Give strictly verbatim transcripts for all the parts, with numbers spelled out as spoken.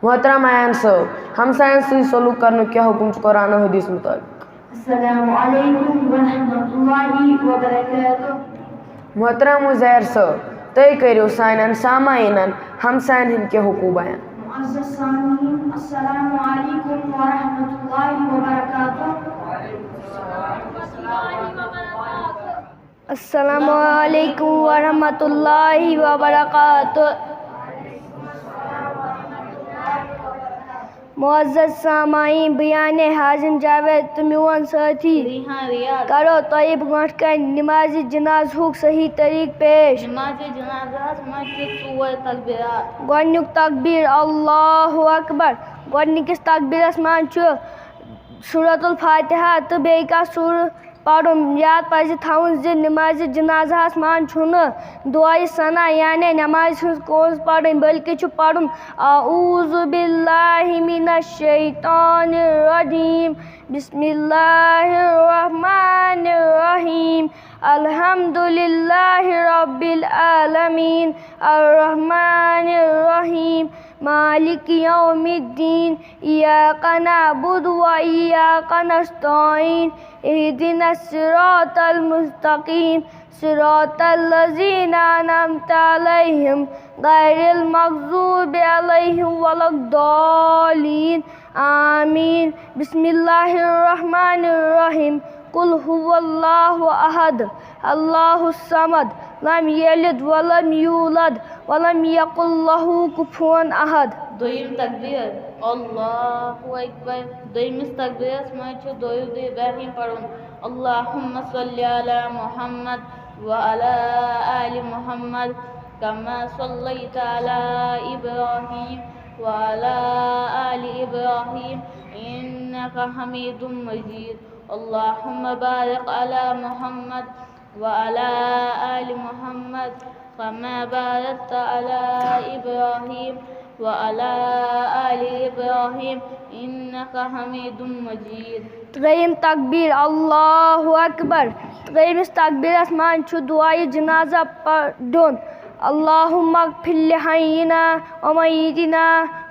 محترم ایان صٲب، ہمساین سۭتۍ سلوک کرنُک کیٛاہ حکم چھُ قرآن و حدیث مطٲبق؟ السلام علیکم ورحمۃ اللہ وبرکاتہ۔ محترم عزیر صٲب، تُہۍ کٔرِو سانٮ۪ن سامعیٖنن ہمساین ہٕنٛدۍ کینٛہہ حقوٗق بیان۔ معزز سامعین، السلام علیکم ورحمۃ اللہ وبرکاتہ۔ السلام علیکم ورحمۃ اللہ وبرکاتہ۔ معزز سامعین، بہٕ یعنی حازم جاوید تہٕ میون سٲتھی ریحان ریاض کرو تۄہہِ برونٛٹھ کنہِ نمازِ جنازہُک صحیح طریقہٕ پیش۔ نمازِ جنازہس منٛز چھِ ژور تکبیرات۔ گۄڈنیُک تکبیر اللہ اکبر۔ گۄڈنِکِس تکبیرس منٛز چھُ سورۃ الفاتحہ تہٕ بیٚیہِ کانٛہہ سورہ پرُن۔ یاد پزِ تھاوُن زِ نمازِ جنازہس منٛز چھُنہٕ دعایہِ ثنا یعنی نمازِ ہٕنٛز کونٛز پرٕنۍ، بلکہِ چھُ پرُن اعوذ باللہ من الشیطان الرجیم، بسم اللہ الرحمن الرحیم، الحمد للہ رب العالمین، الرحمن الرحیم، مالک یوم الدین، ایاک نعبد و ایاک نستعین، اهدنا الصراط المستقیم، صراط الذین انعمت علیہم، غیر المغضوب علیہم ولا الضالین، آمین۔ بسم اللہ الرحمن الرحیم۔ قل هو اللہ احد، اللہ الصمد، لم یلد ولم یولد، ولم یکن لہ کفوا احد۔ دوٚیِم تکبیر، اللہ اکبر۔ دوٚیمِس تکبیرس منٛز چھُ درود ابراہیم پرُن، اللہم صل علی محمد وعلی آل محمد کما صلیت علی ابراہیم وعلی آل ابراہیم انک حمید مجید۔ اللہم بارک علی محمد وعلی آل محمد کما بارکت علی ابراہیم وعلی آل ابراہیم انک حمید مجید۔ ترٛیٚیِم تکبیر، اللہ اکبر۔ ترٛیٚیِمِس تکبیرس منٛز چھُ دعایہِ جنازہ پرُن، اللہم اغفر لحینا و میتنا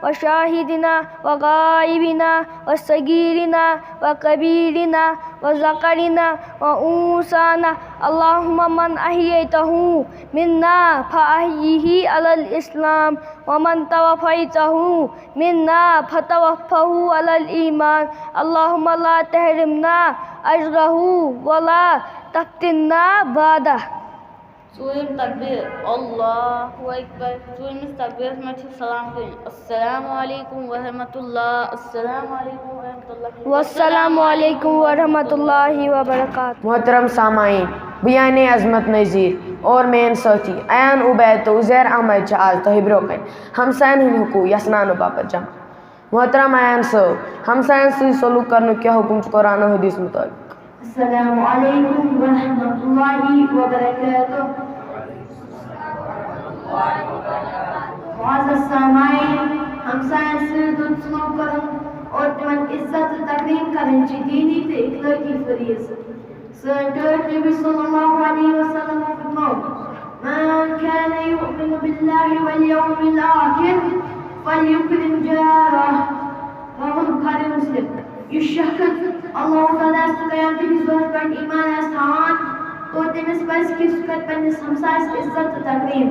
و شاہدنا و غائبنا و صغیرنا و کبیرنا و ذکرنا و انثانا، اللہم من احییتہ منا فاحیہ علی الاسلام ومن توفیتہ منا فتوفہ علی الایمان، اللہم لا تحرمنا اجرہ ولا تفتنا بعدہ۔ ژوٗرِم تکبیر، اللہ اکبر۔ ژوٗرمِس تکبیرس منٛز چھِ سلام کٔرِنۍ، السلام علیکم ورحمۃ اللہ، السلام علیکم ورحمۃ اللہ۔ والسلام علیکم ورحمۃ اللہ وبرکاتہ۔ محترم سامعین، بہٕ یعنی عظمت نذیر اور میٲنۍ سٲتھی ایان عبید تہٕ عزیر احمد چھِ آز تۄہہِ برونٛہہ کنہِ ہمساین ہٕنٛدۍ حقوٗق یژھناونہٕ باپتھ جمع۔ محترم ایان صٲب، ہمساین سۭتۍ سلوک کرنُک کیٛاہ حکم چھُ قرآن و حدیث مطٲبق؟ السلام علیکم ورحمۃ اللہ وبرکاتہ۔ معزز سامعین، ہمساین سۭتۍ رُت سلوک کرُن اور تِمن عزت تہٕ تکریم کرٕنۍ چھِ دینی تہٕ اخلٲقی فریضہٕ۔ سٲنۍ ٹٲٹھۍ نبی صلی اللہ علیہ وسلم فرموو، من کان یؤمن باللہ والیوم الآخر فلیکرم جارہ۔ رواه البخاری ومسلم۔ یُس شخص اللہ تعالیٰ ہس تہٕ قیامتہٕ کِس دۄہس پٮ۪ٹھ ایمان آسہِ تھاوان، تو تٔمِس پزِ کہِ سُہ کرِ پننِس ہمسایس عزت تہٕ تکریم۔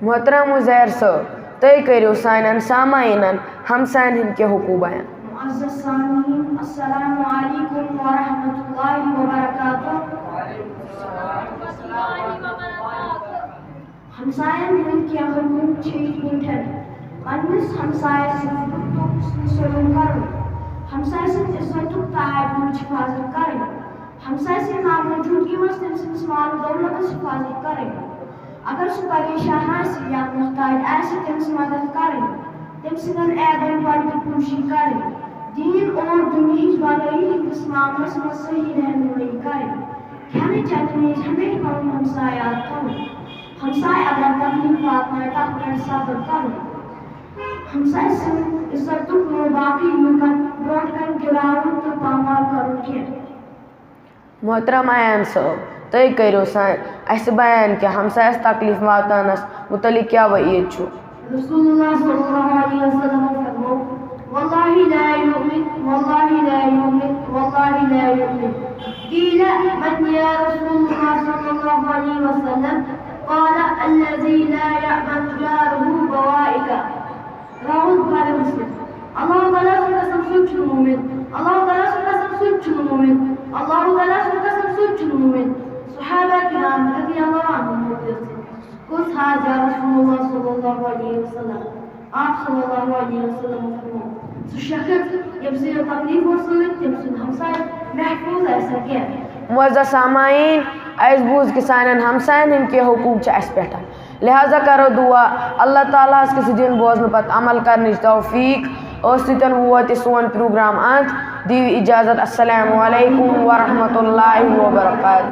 محترم عزیر صٲب، تُہۍ کٔرِو سانٮ۪ن سامعیٖنن ہمساین ہٕنٛدۍ کینٛہہ حقوٗق بیان۔ معزز سامعین، السلام علیکم ورحمۃ اللہ وبرکاتہ۔ ہمساین ہٕنٛدۍ کینٛہہ حقوٗق چھِ یِتھ پٲٹھۍ، پننِس ہمسایس سۭتۍ رُت تہٕ حُسنہِ سلوک کرُن، ہمسایہِ سٕنٛدِ عزتُک تہٕ آبروٗہٕچ حفاظت کرٕنۍ، ہمسایہِ سٕنٛدِ ناموجوٗدگی منٛز تٔمۍ سٕنٛدِس مال و دولتس حفاظت کرٕنۍ۔ اگر سُہ پریشان آسہِ یا محتاج آسہِ، تٔمِس مدد کرٕنۍ، تٔمۍ سٕنٛدٮ۪ن عیبن پردٕ پوشی کرٕنۍ، دیٖن اور دُنیہٕچ بھلٲیی ہٕنٛدِس معاملس منٛز صحیح رہنمٲیی کرٕنۍ، کھٮ۪نہٕ چٮ۪نہٕ وِزِ ہمیشہٕ پنُن ہمسایہِ یاد تھاوُن۔ ہمسایہِ اگر تکلیف واتنایہِ، تتھ پٮ۪ٹھ صبر کرُن۔ ہمسایہِ سٕنٛدِ عزتُک نہٕ باقٕے لوٗکن برونٛٹھ کنہِ گِراوُن تہٕ پامال کرُن کینٛہہ۔ محترم ایان صٲب، تُہۍ کٔرِو سا-، اَسہِ بیان کہِ ہمسایَس تکلیٖف واتناونَس مُتعلِق کیٛاہ وعیٖد چھُ؟ رسول اللہ صلی اللہ علیہ وسلم اللہ تعالیٰ سُنٛد قسم، سُہ تہِ چھُنہٕ مومِن۔ اللہ تعالیٰ سُنٛد قسم، سُہ تہِ چھُنہٕ مومِن۔ اللہ تعالیٰ سُنٛد قسم، سُہ تہِ چھُنہٕ مومِن۔ صحابہ کرام رضی اللہ عنہم ووٚن تٔمِس، کُس حظ یا رسول اللہ صلی اللہ علیہ وسلم؟ آپ صلی اللہ علیہ وسلم فرموو، سُہ شخص ییٚمہِ سٕنٛدیو تکلیفو سۭتۍ تٔمۍ سُنٛد ہمساے محفوظ آسہِ نہٕ کینٛہہ۔ معزز سامعیٖن، اَسہِ بوٗز کہِ سانٮ۪ن ہمساین ہٕنٛدۍ کینٛہہ حقوٗق چھِ اَسہِ پٮ۪ٹھ۔ لہذا کرو دعا اللہ تعالیٰ ہس کہِ سُہ دِن بوزنہٕ پتہٕ عمل کرنٕچ توفیٖق۔ ٲس سۭتۍ ووت یہِ سون پروگرام انت۔ دِیِو اجازت۔ السلام علیکم ورحمۃ اللہ وبرکاتہ۔